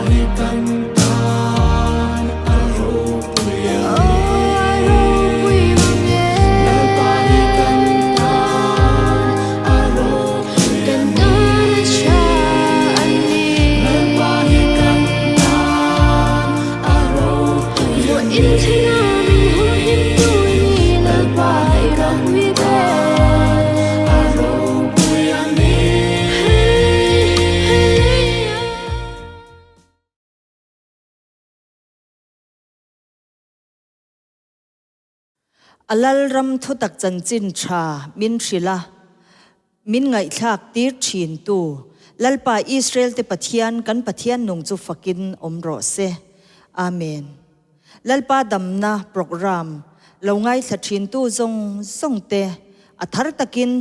hi kan tan a ropui a ni. Lalpa hi kan tan a ropui a ni. Lalpa hi kan tan a ropui a ni. Lalpa hi kan tan a ropui a ni. A Lalram thutak chanchin tha min hrilh a, min ngaihthlak tir thin tu Lalpa Israel te Pathian kan Pathian nung chu fakin awm rawh se. Amen. Lalpa damna program lo ngaithla thin tu zawng zawng te a thar takin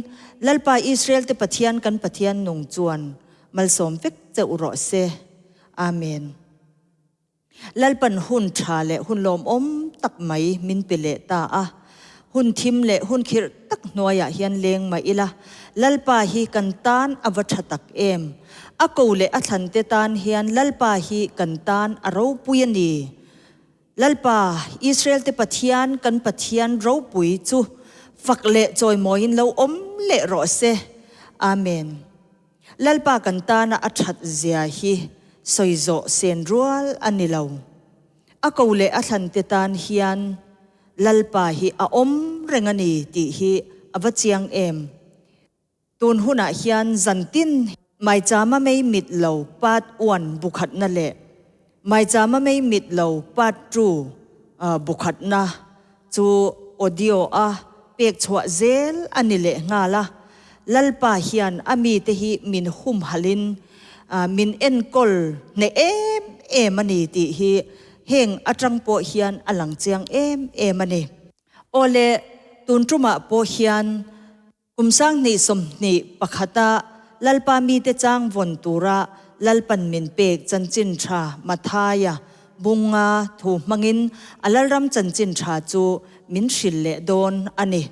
Lalpa Israel te Pathian kan Pathian nung chuan malsawm vek che u rawh se. Amen. Lalpan hun tha leh hun lawmawm tak mai min pe leh ta a. Hun thim leh hun khirh tak hnuaiah hian leng mah ila, Lalpa hi kan tan a va tha tak em! A ko leh a thlante tan hian Lalpa hi kan tan a ropui a ni. Lalpa, Israel-te Pathian, kan Pathian ropui chu fak leh chawimawiin lo awm leh rawh se. Amen. Lalpa kan tana a that zia hi sawi zawh sen rual a ni lo. A ko leh a thlan te tan hian Lalpa hi a awm reng a ni tih hi a va chiang em. Tun hunah hian zantin Maichama mei mit lo part one bukhatna leh Maichama mei mit lo part two bukhatna chu audio a pek chhuah zel a ni leh nghal a, Lalpa hian a mite hi min humhalhin min enkawl hneh em em a ni tih hi heng atang pawh hian a lang chiang em em a ni. Awle, tun tumah pawh hian Kum 2021 a Lalpa mite chang vawn tura Lalpan min pek chanchin tha Mathaia bunga thu hmangin a Lalram chanchin tha chu min hrilh leh dawn a ni.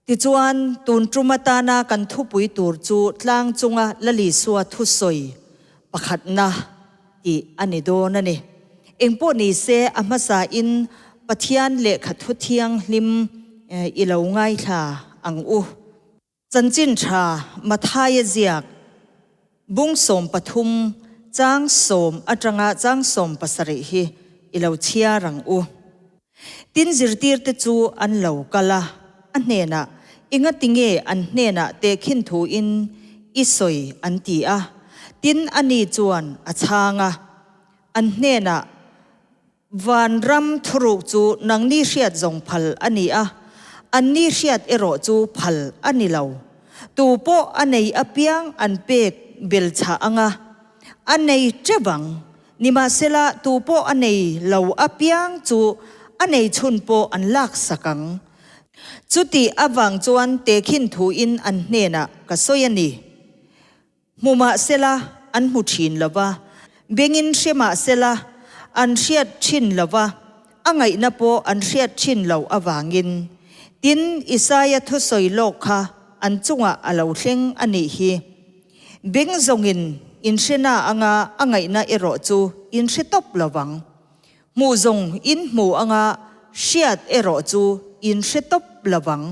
Tichuan, tun tum atana kan thupui tur chu tlang chunga Lalisua thusawi pakhatna tih a ni dawn a ni. Engpawh ni se a hmasain Pathian lehkha thu thianghlim i lo ngaithla ang u. Chanchin tha Mathaia ziak bung 13 chang 10 atanga chang 17 hi i lo chhiar ang u. Tin zirtirte chu an lo kal a, a hnenah, Engatinge an hnenah tehkhin thuin i sawi an ti a. Tin ani chuan a chhang a, an hnenah, Vanram thuruk chu nangni hriat zawng phal a ni a, anni hriat erawh chu phal a ni lo. Tu pawh a nei apiang an pek belchhah ang a, a nei teuh ang. Nimahsela, tu pawh a nei lo apiang chu a nei chhun pawh an laksak ang. Chuti avang chuan tehkhin thuin an hnenah ka sawi a ni. Hmu mahsela, an hmu thin lo va, bengin hre mahsela, an hriat thin lo va, a ngaihna pawh an hriat thin loh avangin. Tin, Isaia thusawi lawk kha an chungah a lo thleng a nih hi. Beng zawngin in hre na anga a ngaihna erawh chu in hre tawp lo vang. Hmuh zawng in hmu anga hriat erawh chu in hre tawp lo vang.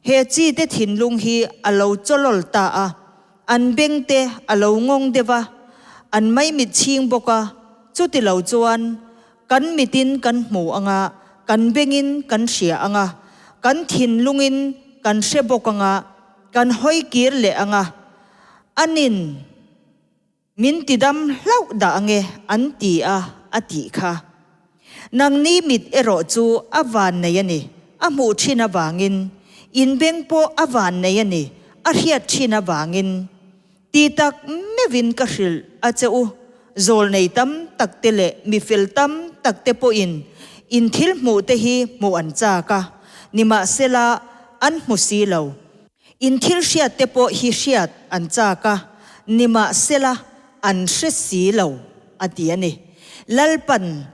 He chi te thinlung hi a lo chawlawl ta a, an beng te a lo ngawng deuh a, an maimit chhing bawk a, chuti lo chuan kan mitin kan hmu anga kan bengin kan hria anga kan thinlungin kan hre bawk anga Kan hawi kir leh ang a, anin min tidam hlauh dah ange an ti a, a tih kha. Nangni mit erawh chu a van nei a ni, a hmuh thin avangin, in beng pawh a van nei a ni, a hriat thin avangin. Ti tak meuhin ka hrilh a che u, zawlnei tam tak te leh mifel tam tak te pawhin in thil hmuh te hi hmuh an chak a, nimahsela an hmu si lo. In thil hriat te pawh hi hriat an chak a, nimahsela an hre si lo, a ti a ni. Lalpan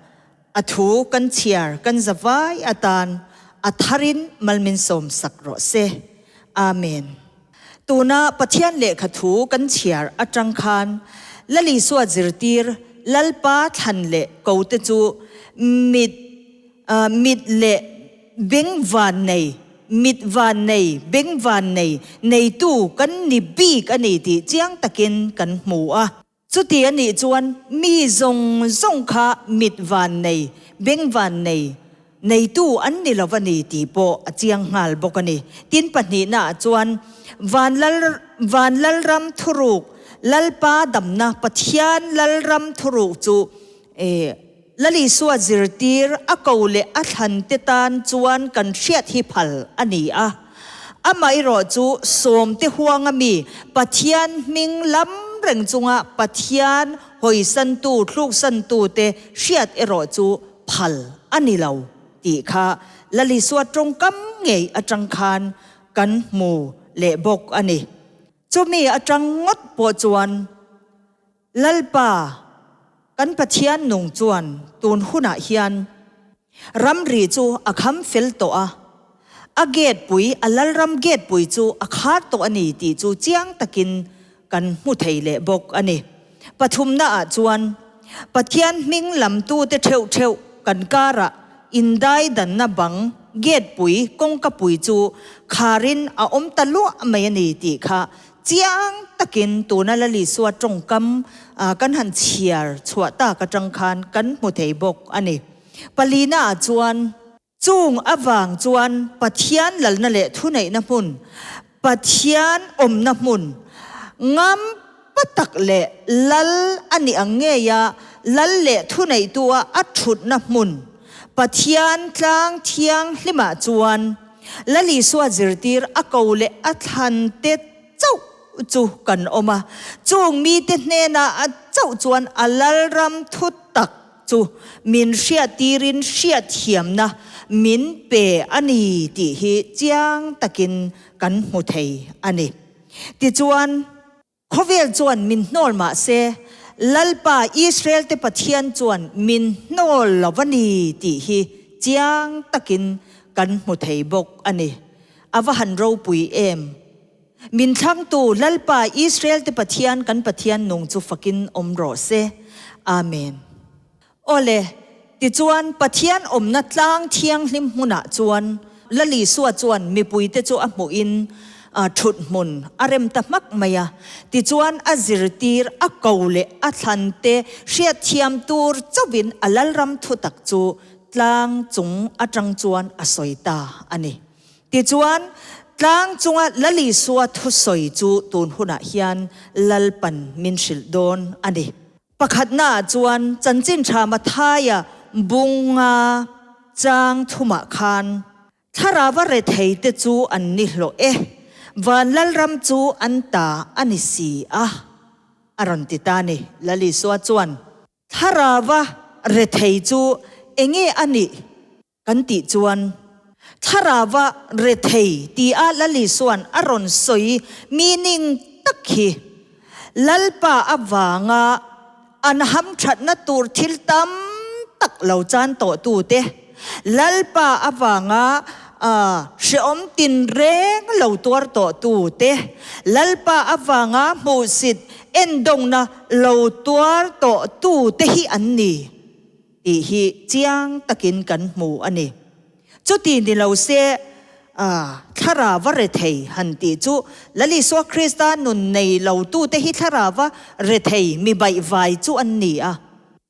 a thu kan chhiar kan zavai atan a tharin malmin sawmsak rawh se. Amen. Tuna Pathian lehkha thu kan chhiar atang khan Lalisua zirtir Lalpa thlan leh ko te chu mit mit leh beng van nei, mit van nei, beng van nei, neitu kan ni bik a ni tih chiang takin kan hmu a. Chuti a nih chuan mi zawng zawng kha mit van nei, beng van nei, neitu an ni lo a ni tih pawh a chiang nghal bawk a ni. Tin pahnihnaah chuan Van Lal Van Lalram thuruk, Lalpa damna Pathian Lalram thuruk chu eh Lal Isua zirtir a ko leh a thlan te tan chuan kan hriat hi phal a ni a. Amaherawh chu sawmte huanga mi Pathian hming lam reng chunga Pathian hawisantu, thluksantu te hriat erawh chu phal a ni lo tih kha Lal Isua tawngkam ngei atang khan kan hmu leh bawk a ni. Chumi atang ngawt pawh chuan Lalpa, kan Pathian nung chuan tun hunah hian ramri chu a kham fel tawh a, a gate pui, a lalram gate pui chu a khar tawh a ni tih chu chiang takin kan hmu thei leh bawk a ni. Pathumnaah chuan Pathian hming lamtute theuh theuh kan karah indaidanna bang gate pui, kawngka pui chu kharin a awm ta luah mai a ni tih kha Chiang takin tuna Lal Isua tawngkam kan han chhiar chhuah tak atang khan kan hmu thei bawk a ni. Palina ah chuan chung avang chuan Pathian lalna leh thuneihna hmun, Pathian awmna hmun ngam patak leh lal a nih ang ngei a, lal leh thuneihtu a a thutna hmun Pathian tlang thianghlimah chuan Lal Isua zirtir a ko leh a thlan te chauh chu kan awm a, chung mite hnenah a chauh chuan a Lalram thu tak chu min hriattirin hriatthiamna min pe a ni tih hi chiang takin kan hmu thei a ni. Tichuan. Khawvel chuan min hnawl mah se, Lalpa Israel-te Pathian chuan min hnawl lo a ni tih hi chiang takin kan hmu thei bawk a ni. A va han ropui em! Min thlangtu Lalpa Israel-te Pathian kan Pathian nung chu fakin awm rawh se. Amen. Awle, tichuan Pathian awmna tlang thianghlim hmunah chuan Lal Isua chuan mipuite chu a hmuhin thut hmun a rem ta hmak mai a. Tichuan a zirtir, a ko leh a thlante hriatthiam tur chauhin a Lalram thutak chu tlang chung atang chuan a sawi ta a ni. Tichuan, tlang chunga Lal Isua thusawi chu tun hunah hian Lalpan min hrilh dawn a ni. Pakhatnaah chuan chanchin tha Mathaia bunga chang thumah khan thlarava rethei te chu an ni hlawh e, van Lalram chu an ta a ni si a, a rawn ti ta ni. Lal Isua chuan thlarava rethei chu enge a nih kan tih chuan thlarava rethei tia Lal Isua'n a rawn sawi meaning tak hi Lalpa avanga an hamthatna tur thil tam tak lo chan tawhtute, Lalpa avanga hrehawm tinreng lo tuar tawhtute, Lalpa avanga hmuhsit endawngna lo tuar tawhtute hi an ni. Tih hi chiang takin kan hmu a ni. Chuti ni lo se, thlarava rethei han tih chu Lal Isua Krista nun nei lo tute hi thlarava rethei mi baihvai chu an ni a.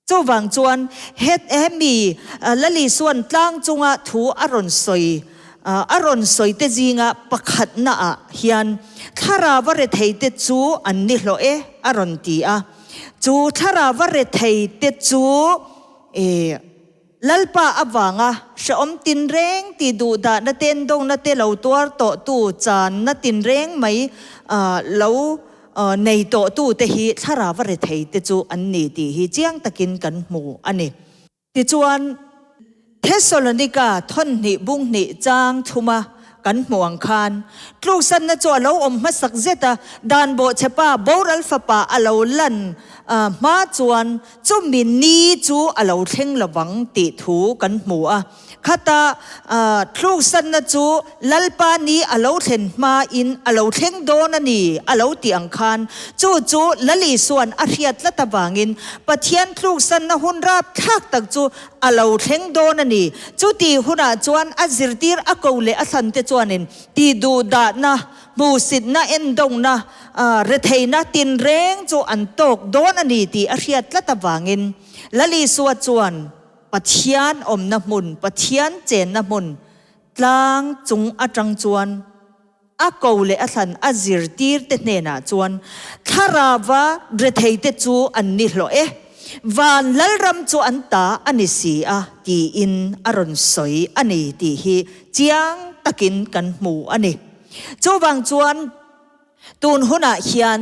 Chuvang chuan hemi Lal Isua'n tlang chunga thu a rawn sawi a rawn sawi te zinga pakhatnaah hian thlarava rethei te chu an ni hlawh e a rawn ti a. Chu thlarava rethei te chu i Lalpa avanga hrehawm tinreng tih duhdahna te endawngna te lo tuar tawhtu channa tinreng mai lo nei tawhtu te hi thlarava rethei te chu an ni tih hi chiang takin kan hmu a ni. Tichuan, Thesalonika thawnhnih bunghnih chang thuma. kan hmuh ang khan tluksanna chu a lo awm hmasak zet a, dan bawhchhepa boral fapa a lo lan hma chuan chumi ni chu a lo thleng lovang tih thu kan hmu a. Khata tluksanna chu Lalpa ni a lo thlen hmain a lo thleng dawn a ni a lo tih ang khan chu chu Lal Isua'n a hriat tlat avangin Pathian tluksanna hun rapthlak tak chu a lo thleng dawn a ni. Chuti hunah chuan a zirtir a ko leh a thlante chuanin tihduhdahna, hmuhsitna, endawngna, retheihna tinreng chu an tawk dawn a ni tih a hriat tlat avangin Lal Isua chuan Pathian awmna hmun, Pathian chenna hmun tlang chung atang chuan a ko leh a thlan a zirtirte hnenah chuan thlarauva retheite chu an ni hlawh e, van lalram chu an ta a ni si a tiin a rawn sawi a ni tih hi chiang takin kan hmu a ni. Chuvang chuan tun hunah hian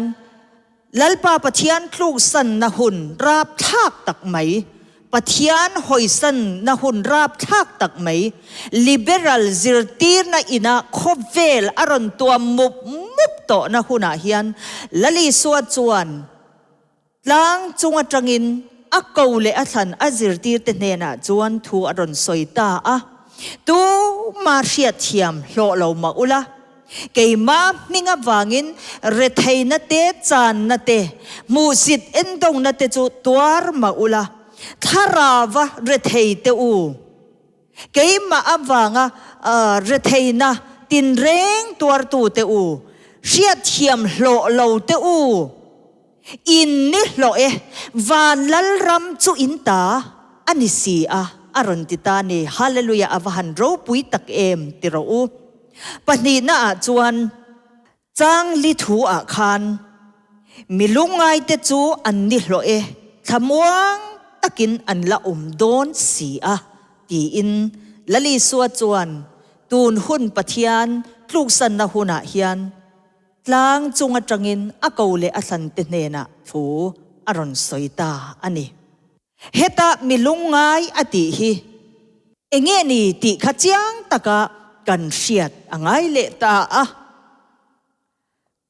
Lalpa Pathian tluksanna hun rapthlak tak mai, Pathian hawisanna hun rapthlak tak mai, liberal zirtirna ina khawvel a rawn tuam mup mup tawhna hunah hian Lal Isua chuan tlang chung atangin a ko leh a thlan a zirtirte hnenah chuan thu a rawn sawi ta a, Tuma hriatthiam hlawh lo mah ula, Keimah hming avangin retheihna te, channa te, hmuhsit endawngna te chu tuar mah ula, thlarauva rethei te u. Keimah avanga retheihna tinreng tuartu te u, hriatthiam hlawh lo te u, in ni hlawh e, van lalram chu in ta a ni si a, a rawn ti ta ni. Hallelujah, a va han ropui tak em ti rawh u. Pahnihna ah chuan chang li thu ah khan mi lungngaite chu an ni hlawh e, thlamuang takin an la awm dawn si a tiin Lal Isua chuan tun hun Pathian tluksanna hunah hian tlang chung atangin a ko leh a thlante hnenah thu a rawn sawi ta a ni. Heta mi lungngai a tih hi enge ni tih kha chiang taka kan hriat a ngai leh ta a.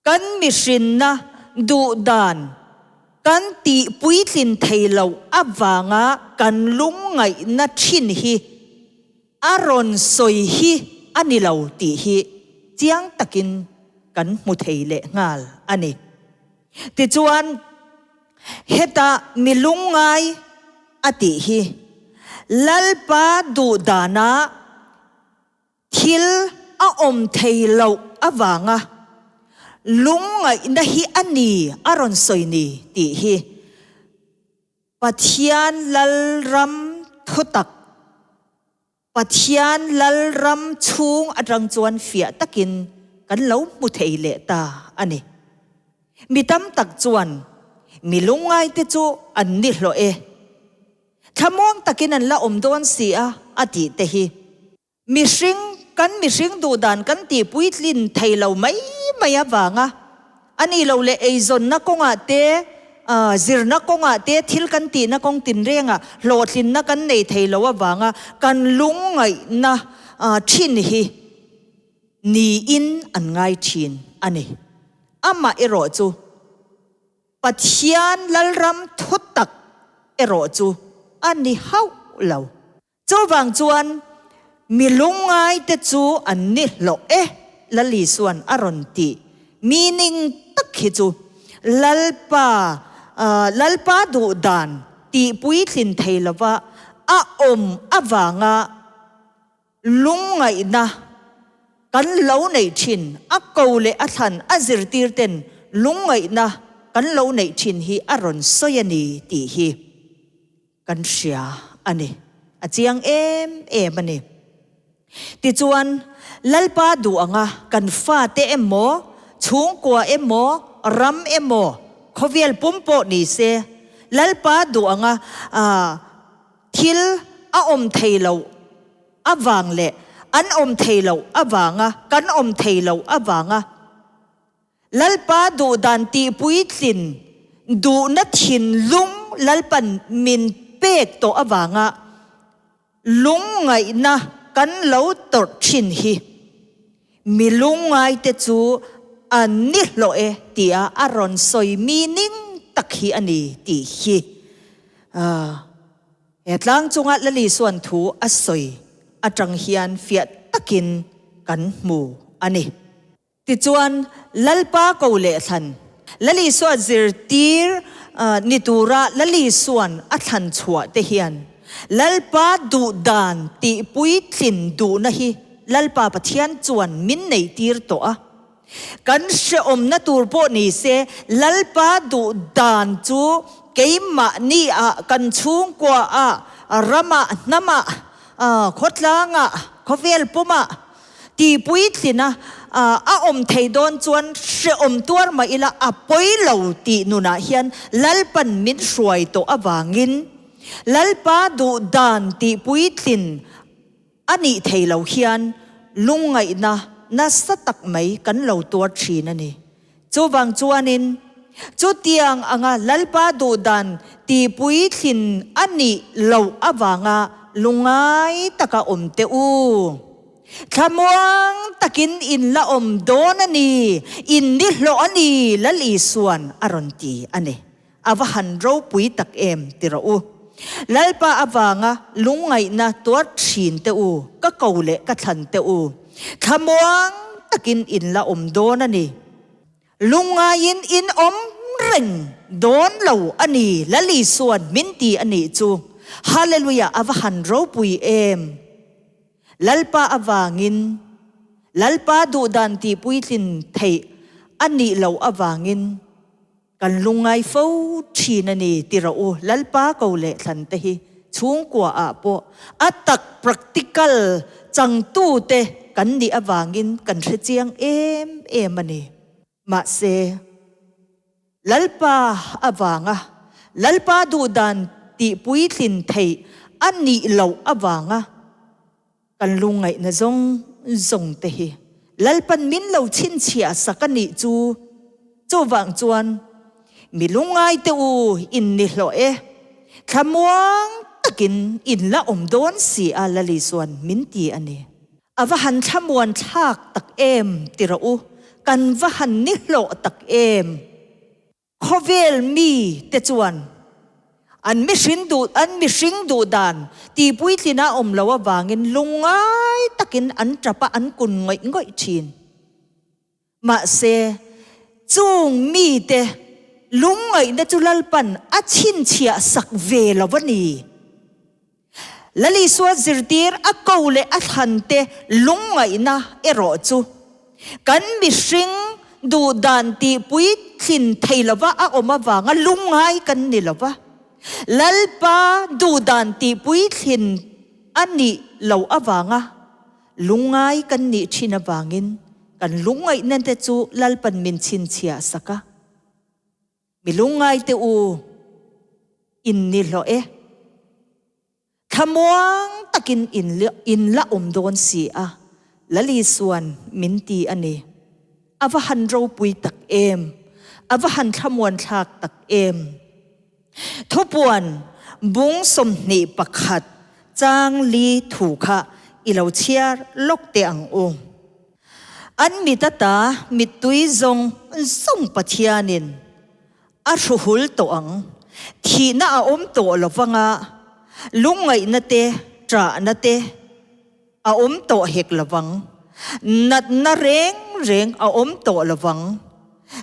Kan mihrinna duh dan kan tih puitlin thei loh avanga kan lungngaihna thin hi a rawn sawi hi a ni lo tih hi chiang takin kan hmu thei leh nghal a ni. Tichuan, heta mi lungngai a tih hi Lalpa duh dana thil a awm thei loh avanga lungngaihna hi a ni a rawn sawi ni tih hi Pathian Lalram thutak Pathian Lalram chhung atang chuan fiah takin kan lo hmu thei leh ta a ni. Mi tam tak chuan mi lungngaite chu an ni hlawh e. Thlamuang takin an la awm dawn si a, a tih te hi. Mihring, kan mihring duhdan kan tihpuitlin thei lo mai mai avanga A nih loh leh eizawnna kawngah te, zirna kawngah te, thil kan tihna kawng tinrengah hlawhtlinna kan nei thei lo avanga kan lungngaihna thin hi niin an ngai thin a ni. Amah erawh chu Pathian Lalram thutak erawh chu a ni hauh lo. Chuvang chuan mi lungngaite chu an ni hlawh e, Lal Isua'n a rawn ti. Meaning tak hi chu Lalpa, Lalpa duh dan tih puitlin thei lova a awm avanga lungngaihna kan lo neih thin, a ko leh a thlan a zirtir ten lungngaihna kan lo neih thin hi a rawn sawi a ni tih hi. Kan hria a ni. A chiang em em a ni. Tichuan, Lalpa duh anga kan fate emaw, chhungkua emaw, ram emaw, khawvel pum pawh ni se, Lalpa duh anga thil a awm thei lo avang leh an awm thei loh avanga kan awm thei loh avanga, Lalpa duhdan tihpuitlin duhna thinlung Lalpan min pek tawh avanga lungngaihna kan lo tawrh thin hi. Mi lungngaite chu an ni hlawh e tia a rawn sawi meaning tak hi a ni tih hi he tlang chunga Lali Suan thu a sawi atang hian fiah takin kan hmu a ni. Tichuan, Lalpa ko leh thlan, Lal Isua zirtir ni tura Lal Isuan a thlan chhuah te hian Lalpa duh dan tih puitlin duhna hi Lalpa Pathian chuan min neihtir tawh a. Kan hrehawmna tur pawh ni se Lalpa duh dan chu keimahni ah, kan chhungkua ah, ramah, hnamah, khawtlangah, khawvel pumah, Ti puitlina a awm thei dawn chuan hrehawm tuar mah ila a pawi lo tih nunah hian Lalpan min hruai tawh avangin Lalpa duh dan tih puitlin a nih thei lo hian lungngaihna nasa tak mai kan lo tuar thin a ni. Chuvang chuanin chutiang anga Lalpa duh dan tih puitlin a nih loh avanga lungngai taka awm teh u. Thlamuang takin in la awm dawn a ni, in ni hlawh a ni, Lal Isuan a rawn ti a ni. A va han ropui tak em ti rawh u. Lalpa avanga lungngaihna tuar thin teh u, ka ko leh ka thlan teh u. Thlamuang takin in la awm dawn a ni. Lungngaiin in awm reng dawn lo a ni, Lal Isuan min ti a nih chu. Hallelujah a va han ropui em! Lalpa avangin, Lalpa duhdan tih puitlin theih a nih loh avangin kan lungngai fo thin a ni ti rawh u. Lalpa ko leh thlan te hi chhungkua ah pawh a tak practical changtu te kan nih avangin kan hre chiang em em a ni. Mahse, Lalpa avanga Lalpa duhdan tih puitlin theih a nih loh avanga kan lungngaihna zawng zawng te hi Lalpan min lo chhinchhiah sak a nih chu. Chuvang chuan mi lungngai te u in ni hlawh e, thlamuang takin in la awm dawn si a Lali chuan min ti a ni. A va han thlamuan thlak tak em ti rawh u, kan va han ni hlawh tak em. Khawvel mi te chuan an mihring duh an mihring duh dan tih puitlin a awm lo avangin lungngai takin an tap a an kun ngawih ngawih thin. Mahse, chung mite lungngaihna chu Lalpan a chhinchhiah sak ve lo a ni. Lal Isua zirtir a ko leh a thlante lungngaihna erawh chu kan mihring duhdan tih puitlin thei lova a awm avanga lungngai kan ni lo va, Lalpa duhdan tih puitlin a nih loh avanga Lungngai kan nih thin avangin kan lungngaihna te chu Lalpan min chhinchhiah sak a. Mi lungngai te u, in ni hlawh e. Thlamuang takin in in la awm dawn si a, Lal Isuan min ti a ni. A va han ropui tak em! A va han thlamuan thlak tak em! Thupuan bung 21 chang li thu kha i lo chhiar lawk teh ang u. An mit ata mittui zawng zawng Pathianin a hruhul tawh ang. Thihna a awm tawh lo vanga lungngaihna te, ṭahna te a awm tawh hek lo vang. Natna reng reng a awm tawh lo vang.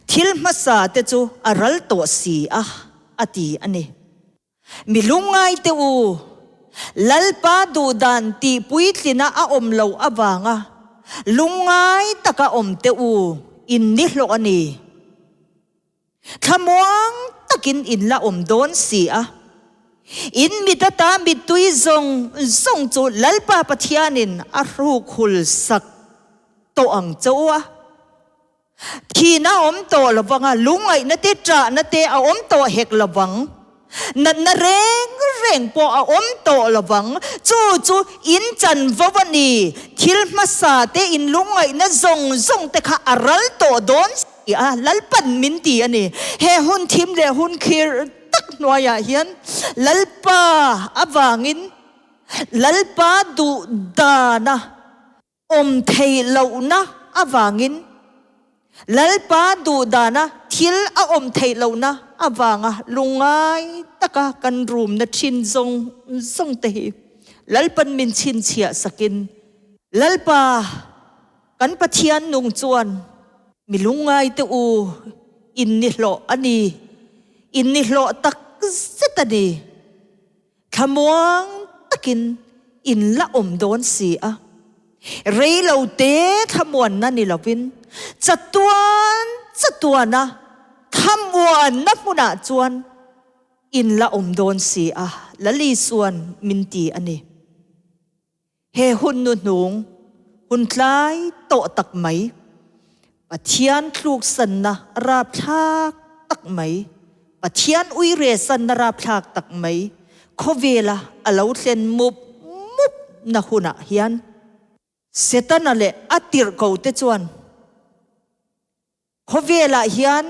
Thil hmasa te chu a ral tawh si a, a ti a ni. Mi lungngai te u, Lalpa duhdan tih puitlina a awm loh avanga lungngai taka awm te u in ni hlawh a ni. Thlamuang takin in la awm dawn si a. In mit ata mittui zawng zawng chu Lalpa Pathianin a hrukhul sak tawh ang che u a. Thihna a awm tawh lo vang a, lungngaihna te, ṭahna te a awm tawh hek lo vang. Natna reng reng pawh a awm tawh lo vang. Chu chu in chanvo a ni. Thil hmasa te, in lungngaihna zawng zawng te kha a ral tawh dawn si a, Lalpan min ti a ni. He hun thim leh hun khir tak hnuaiah hian Lalpa avangin Lalpa duh dana awm theih lohna. avangin Lalpa duhdana thil a awm theih lohna avanga lungngai taka kan rumna thin zawng zawng te hi Lalpan min chhinchhiah sakin Lalpa kan Pathian nung chuan mi lungngai te u in ni hlawh a ni, in ni hlawh tak zet a ni. Thlamuang takin in la awm dawn si a, rei lo te thlamuanna ni lovin chatuan chatuana thlamuanna hmunah chuan in la awm dawn si a, Lali chuan min ti a ni. He hun nuhnung, hun tlai tawh tak mai, Pathian tluksanna rapthlak tak mai, Pathian uiresanna rapthlak tak mai khawvela a lo thlen mup mup na hunah hian Setana leh a tirhkote chuan khawvelah hian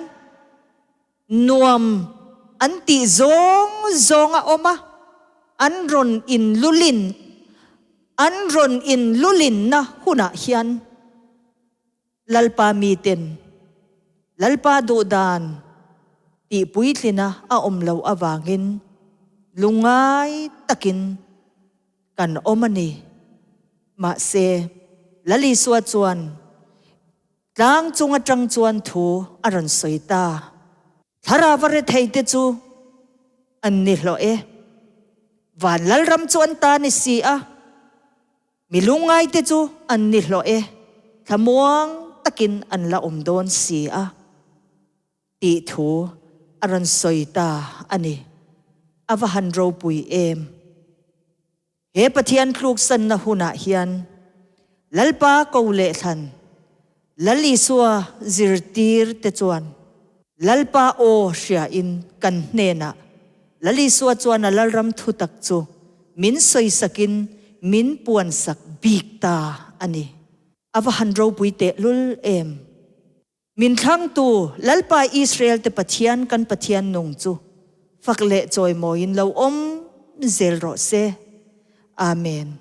nuam an tih zawng zawng a awm a, an rawn inlulin an rawn inlulinna hunah hian Lalpa miten Lalpa duhdan tih puitlina a awm loh avangin lungngai takin kan awm a ni. Mahse, Lal Isua chuan tlang chung atang chuan thu a rawn sawi ta. Thlarau a retheite chu an ni hlawh e. Van Lalram chu an ta ni si a. Mi lungngaite chu an ni hlawh e, thlamuang takin an la awm dawn si a, tih thu a rawn sawi ta a ni. A va han ropui em! He Pathian tluksanna hunah hian Lalpa ko leh thlan Lal Isua zirtir te chuan Lalpa aw hriain kan hnenah Lal Isua chuan a Lalram thutak chu min sawisakin min puansak bik ta a ni. A va han ropui tehlul em! Min thlangtu Lalpa Israel te Pathian kan Pathian nung chu fak leh chawimawiin lo awm zel rawh se. Amen.